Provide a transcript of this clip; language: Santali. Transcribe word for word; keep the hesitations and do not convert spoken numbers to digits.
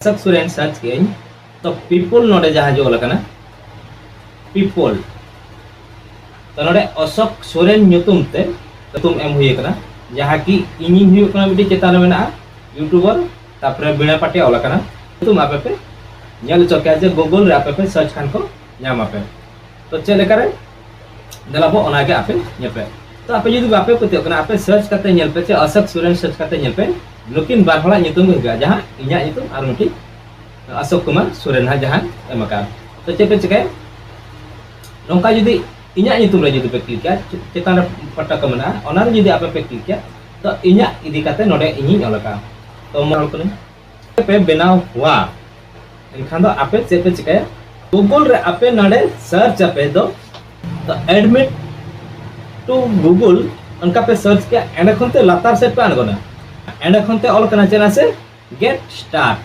ᱚᱥᱳᱠ ᱥᱚᱨᱮᱱ ᱥᱟᱨᱪ ᱠᱮᱫᱟᱹᱧ, ᱛᱚ ᱯᱤᱯᱚᱞ ᱱᱚᱰᱮ ᱡᱟᱦᱟᱸ ᱡᱮ ᱚᱞ ᱟᱠᱟᱱᱟ, ᱯᱤᱯᱚᱞ, ᱛᱚ ᱱᱚᱰᱮ ᱚᱥᱳᱠ ᱥᱚᱨᱮᱱ ᱧᱩᱛᱩᱢ ᱛᱮ ᱧᱩᱛᱩᱢ ᱮᱢ ᱦᱩᱭ ᱟᱠᱟᱱᱟ, ᱡᱟᱦᱟᱸ ᱠᱤ ᱤᱧᱤᱧ ᱦᱩᱭᱩᱜ ᱠᱟᱱᱟ ᱢᱤᱫᱴᱤᱡ ᱪᱮᱛᱟᱱ ᱨᱮ ᱢᱮᱱᱟᱜᱼᱟ ᱤᱭᱩᱴᱩᱵᱟᱨ, ᱛᱟᱨᱯᱚᱨᱮ ᱵᱤᱱᱟ ᱯᱟᱴᱤᱭᱟ ᱚᱞ ᱟᱠᱟᱱᱟ᱾ ᱧᱩᱛᱩᱢ ᱟᱯᱮ ᱯᱮ ᱧᱮᱞ ᱦᱚᱪᱚ ᱠᱮᱭᱟ ᱡᱮ ᱜᱩᱜᱩᱞ ᱨᱮ ᱟᱯᱮ ᱯᱮ ᱥᱟᱨᱪ ᱠᱷᱟᱱ ᱠᱚ ᱧᱟᱢ ᱟᱯᱮ᱾ ᱛᱚ ᱪᱮᱫ ᱞᱮᱠᱟᱨᱮ ᱫᱮᱞᱟ ᱵᱚ ᱚᱱᱟᱜᱮ ᱟᱯᱮ ᱧᱮᱞ ᱯᱮ᱾ ᱛᱚ ᱟᱯᱮ ᱡᱩᱫᱤ ᱵᱟᱯᱮ ᱯᱟᱹᱛᱭᱟᱹᱜ ᱠᱟᱱᱟ, ᱟᱯᱮ ᱥᱟᱨᱪ ᱠᱟᱛᱮ ᱧᱮᱞ ᱯᱮ, ᱪᱮ ᱚᱥᱳᱠ ᱥᱚᱨᱮᱱ ᱥᱟᱨᱪ ᱠᱟᱛᱮ ᱧᱮᱞ ᱯᱮ, ᱱᱩᱠᱤᱱ ᱵᱟᱨ ᱦᱚᱲᱟᱜ ᱧᱩᱛᱩᱢ ᱜᱮ ᱦᱤᱡᱩᱜᱼᱟ, ᱡᱟᱦᱟᱸ ᱤᱧᱟᱹᱜ ᱧᱩᱛᱩᱢ ᱟᱨ ᱢᱤᱫᱴᱤᱡ ᱚᱥᱳᱠ ᱠᱩᱢᱟᱨ ᱥᱚᱨᱮᱱ ᱦᱟᱸᱜ ᱡᱟᱦᱟᱸ ᱮᱢ ᱟᱠᱟᱫ᱾ ᱛᱚ ᱪᱮᱫ ᱯᱮ ᱪᱤᱠᱟᱹᱭᱟ, ᱱᱚᱝᱠᱟ ᱡᱩᱫᱤ ᱤᱧᱟᱹᱜ ᱧᱩᱛᱩᱢ ᱨᱮ ᱡᱩᱫᱤ ᱯᱮ ᱠᱞᱤᱠᱟ, ᱪᱮᱛᱟᱱ ᱨᱮ ᱯᱟᱴᱟ ᱠᱚ ᱢᱮᱱᱟᱜᱼᱟ, ᱚᱱᱟ ᱨᱮ ᱡᱩᱫᱤ ᱟᱯᱮ ᱯᱮ ᱠᱞᱤᱠᱟ, ᱛᱚ ᱤᱧᱟᱹᱜ ᱤᱫᱤ ᱠᱟᱛᱮ ᱱᱚᱰᱮ ᱤᱧᱤᱧ ᱚᱞ ᱟᱠᱟᱫ᱾ ᱛᱚ ᱢᱟ ᱚᱞ ᱠᱟᱹᱱᱟᱹᱧ᱾ ᱯᱮ ᱵᱮᱱᱟᱣᱟ, ᱮᱱᱠᱷᱟᱱ ᱫᱚ ᱟᱯᱮ ᱪᱮᱫ ᱯᱮ ᱪᱤᱠᱟᱹᱭᱟ, ᱜᱩᱜᱩᱞ ᱨᱮ ᱟᱯᱮ ᱱᱚᱰᱮ ᱥᱟᱨᱪ ᱟᱯᱮ ᱫᱚ, ᱛᱚ admit to Google ᱚᱱᱠᱟ ᱯᱮ ᱥᱟᱨᱪ ᱠᱮᱭᱟ, ᱮᱸᱰᱮ ᱠᱷᱚᱱ ᱛᱮ ᱞᱟᱛᱟᱨ ᱥᱮᱫ ᱯᱮ ᱟᱬᱜᱚᱱᱟ, ᱮᱸᱰᱮ ᱠᱷᱚᱱ ᱛᱮ ᱚᱞ ᱠᱟᱱᱟ ᱪᱮᱫ ᱱᱟᱥᱮ get start,